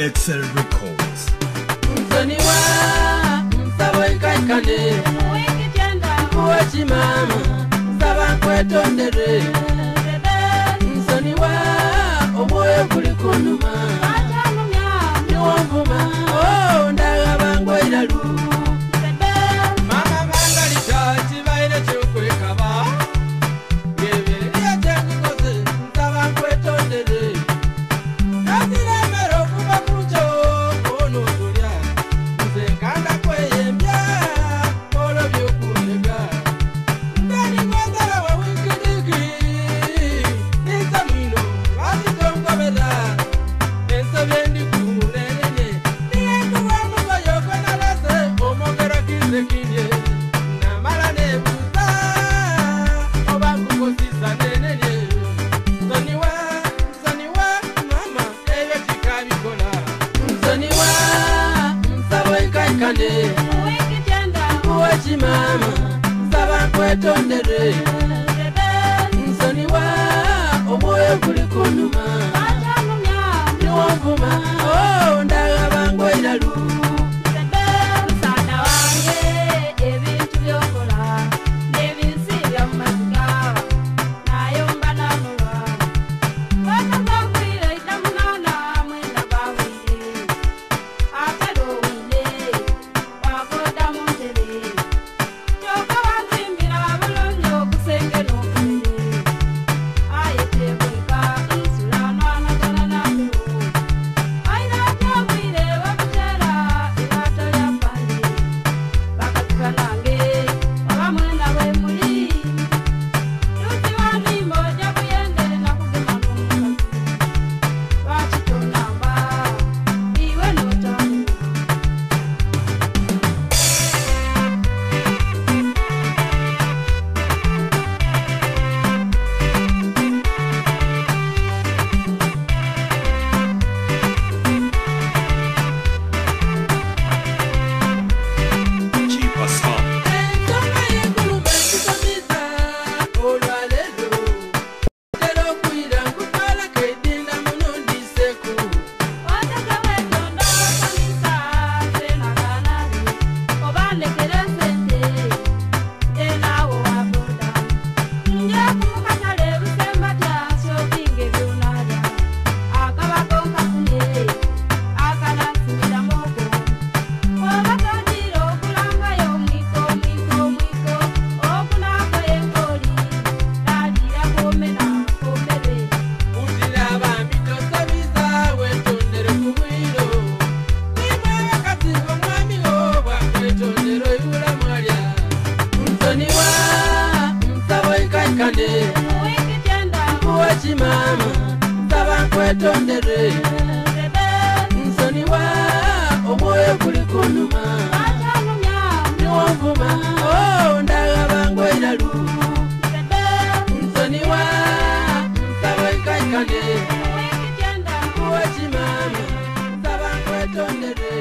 Excel Records. Msoniwa msabo ikaikane kuwachi mama nsaba nkwetondere nsoniwa omwoyo guli kunuma niwonvuma oh, ndagaba ngwairalu Mama mangalita kibaire kyokwekaba ngebyeria kyenkukoze nsaba nkwetondere naziremera okuva ku nkyo onootulya nze nkanda kweyembya olwo byokundega ndenigwazala wa wikidiki ninze mwino lwakitonkobera ensobi endikunenene niyenkuwa mugoyo gwenalese omwogero kize kirye namala nebuuza oba nkukosisa nenenye nsonyiwa nsonyiwa mama ebyo kikabikola nsonyiwa nsaba oikaikane nkuwaki mama nsaba nkwetondere nsonyiwa omwoyo guli kunuma niwonvuma oh, ndagaba ngwairalu Musaada wange ebintu byokola n'ebinsiibya mu maziga nayomba nanolwa batazakwire ita munaana mwenda gwawire ate lwowine wakoda mu ntebe kyokka wanzimbira bulungi ogusenge n'okumere aye tekweka nsula nwanagana nampewo aina kyabwire bakuteera eryato lya pande bakatuka nange oba mwena bwe muli tuti wanimba ojja kuyende nakugema n'omukazi lwaki tonamba iwe n'otambula. Chipa Sound. Ensonga y'enkulume nkusomisa olwaleero tera okwira nkutwalako edinda muno ndiseku Wataka wetonda kanisa senaganabi oba ndekere sente ndenawo waboda nje kumukatale busembatya shopping ebyonalya akabako nkafunye akanansimira moko oba togira okulangayo omwiko omwiko omwiko okunakoyo enkoli nalira komena komere. Utira bambi tosabisa wetondere ku bwiro nimwebakati omwami wo bwakwetondera oyula mwalya nsonyiwa nsaba oikaikane nkuwaki mama nsaba nkwetondere nsonyiwa omwoyo guli kunuma niwonvuma oh, ndagaba ngwairalu nsonyiwa nsaba oikaikane nkuwaki mama nsaba nkwetondere.